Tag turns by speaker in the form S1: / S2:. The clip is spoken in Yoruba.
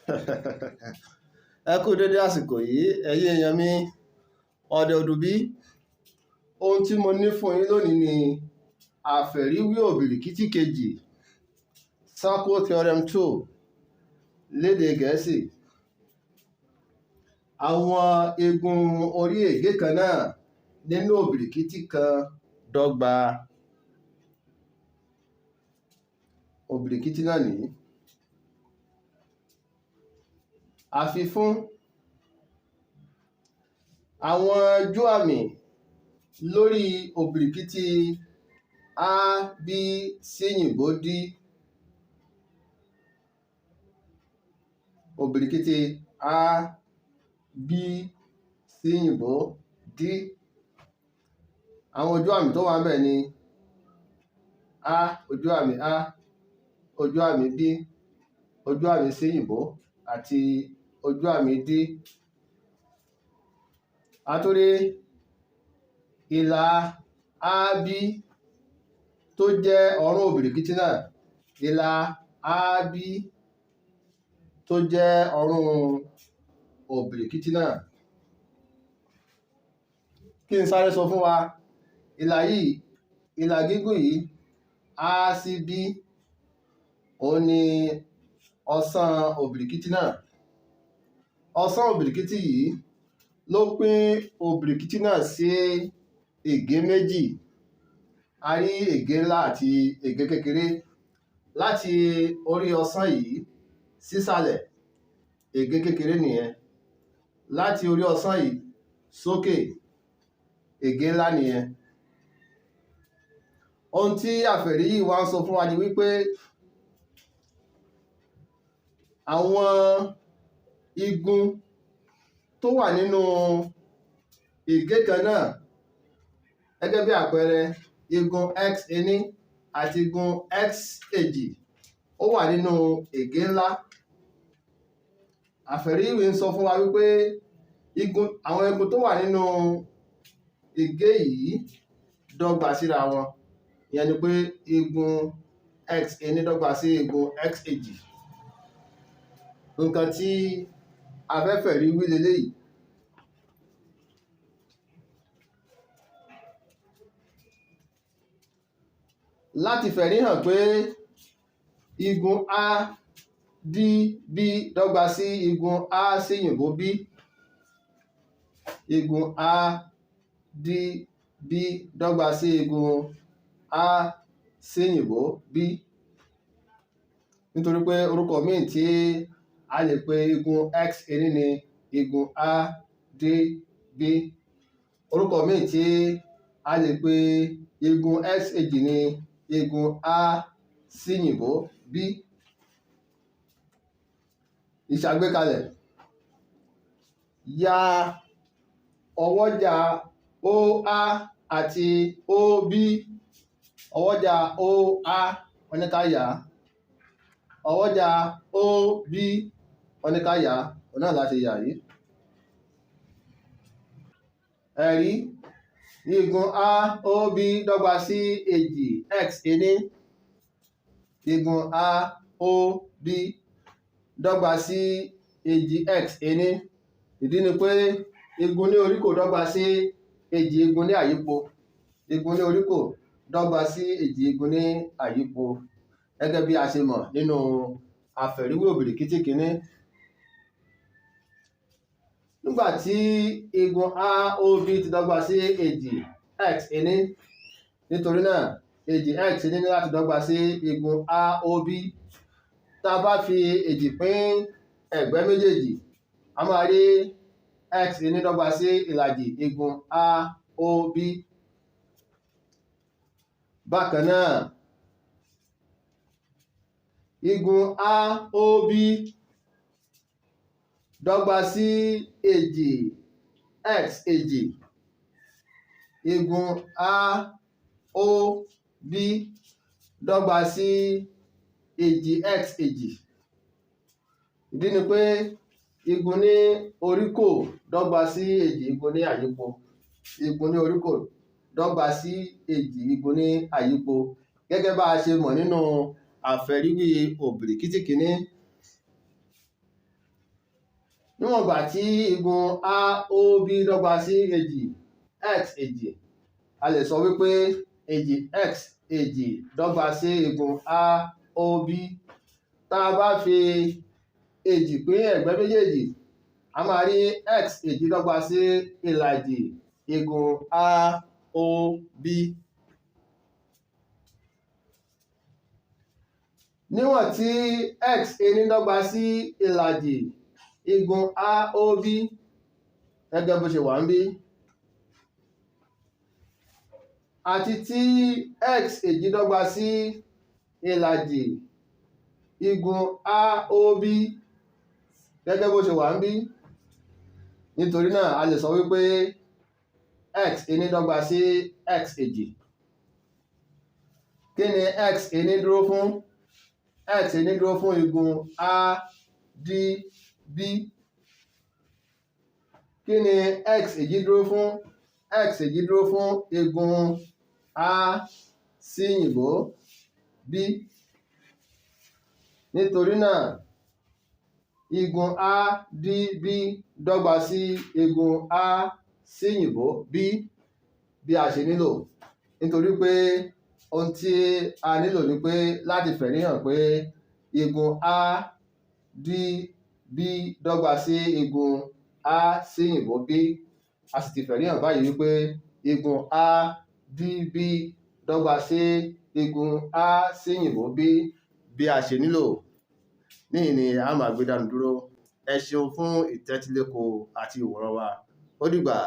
S1: Ẹ kú dédé àsìkò yìí, ẹ̀yin èèyàn mi, ọ̀dẹ̀ òdùbí. Ohun tí mo ní fún yín lónìí ni àfẹ̀ríwí òbìrìkìtì kejì, Circle Theorem 2 lédè Gẹ̀ẹ́sì. Àwọn igun orí ègé kan náà nínú òbìrìkìtì kan dọ́gba. Òbìrìkìtì náà nìyí. Àfifún àwọn júàmì lórí òbìrìkìtì A B C yìnbó D. Òbìrìkìtì A B C yìnbó D. Àwọn ojú àmì tó wà ńbẹ̀ ni A, ojú àmì A, ojú àmì B, ojú àmì C yìnbó àti ojú àmì D. A tún rí ìlà AB tó jẹ́ ọ̀rún òbìrìkìtì náà, ìlà AB tó jẹ́ ọ̀rún òbìrìkìtì náà. Kí n sáré sọ fún wa, ìlà yìí, ìlà gígùn yìí, A sí B, òun ni ọ̀sán òbìrìkìtì náà. Ọ̀sán òbìrìkìtì yìí ló pín òbìrìkìtì náà sí ègé méjì. A rí ègé ńlá àti ègé kékeré. Láti orí ọ̀sán yìí sísàlẹ̀, ègé kékeré nìyẹn. Láti orí ọ̀sán yìí sókè, ègé ńlá nìyẹn. Ohun tí àfẹ̀rí yìí wá ń sọ fún wa ni wípé àwọn igun tó wà nínú ègé kan náà, gẹ́gẹ́ bí àpẹẹrẹ, igun x ení àti igun x èjì, ó wà nínú ègé ńlá. Àfẹ̀rí yìí ń sọ fún wa wípé igun, àwọn igun tó wà nínú ègé yìí dọ́gba síra wọn. Ìyẹn ni pé igun x ení dọ́gba sí igun x èjì. Nǹkan tí a fẹ́ fẹ̀rí wí leléyìí. Láti fẹ̀rí hàn pé igun A D B dọ́gba sí igun A C yìnbó B. Igun A D B dọ́gba sí igun A C yìnbó B. Nítorí pé orúkọ míì tí a lè pe igun x ení ni igun A D B. Orúkọ míì tí a lè pe igun x èjì ni igun A C yìnbó B. Ìṣàgbékalẹ̀. Ya ọwọ́jà OA àti OB. Ọwọ́jà OA wọ́n ní ká yà á. Ọwọ́jà OB wọ́n ní ká yà á. Òun náà la ṣe yà yìí. Ẹ̀rí, igun AOB dọ́gba sí èjì x ení. Igun AOB dọ́gba sí èjì x ení. Ìdí ni pé igun ní oríkò dọ́gba sí èjì igun ní àyípo. Igun ní oríkò dọ́gba sí èjì igun ní àyípo. Gẹ́gẹ́ bí a ṣe mọ̀ nínú àfẹ̀ríwí òbìrìkìtì kìíní. Nígbà tí igun AOB ti dọ́gba sí èjì x ení, nítorí náà èjì x ení ní láti dọ́gba sí igun AOB. Tá a bá fi èjì pín ẹ̀gbẹ́ méjèèjì, a máa rí x ení dọ́gba sí ìlàjì igun AOB. Bákan náà, igun AOB dọ́gba sí èjì x èjì. Igun AOB dọ́gba sí èjì x èjì. Ìdí ni pé igun ní oríkò dọ́gba sí èjì igun ní àyípo. Igun ní oríkò dọ́gba sí èjì igun ní àyípo. Gẹ́gẹ́ bá a ṣe mọ̀ nínú àfẹ̀ríwí òbìrìkìtì kìíní. Níwọ̀n ìgbà tí igun AOB dọ́gba sí èjì x èjì, a lè sọ wípé èjì x èjì dọ́gba sí igun AOB. Tá a bá fi èjì pín ẹ̀gbẹ́ méjèèjì, a máa rí x èjì dọ́gba sí ìlàjì igun AOB. Níwọ̀n tí x ení dọ́gba sí ìlàjì igun AOB gẹ́gẹ́ bó ṣe wà níbí, àti tí x èjì dọ́gba sí ìlàjì igun AOB gẹ́gẹ́ bó ṣe wà níbí. Nítorí náà, a lè sọ wípé x ení dọ́gba sí x èjì. Kí ni x ení dúró fún? X ení dúró fún igun ADB. Kí ni x èjì dúró fún? X èjì dúró fún igun A sí òyìnbó B. Nítorí náà, igun ADB dọ́gba sí igun A sí òyìnbó B bí a ṣe nílò. Nítorí pé ohun tí a nílò ni pé láti fẹ̀rí hàn pé igun ADB dọ́gba sí igun A sí òyìnbó B. A sì ti fẹ̀rí hàn báyìí wípé igun ADB dọ́gba sí igun A sí òyìnbó B bí a ṣe nílò. Níhìn ni a máa gbé dánu dúró. Ẹ ṣeun fún ìtẹ́tíléko àti ìwòran wa. Ó dìgbà.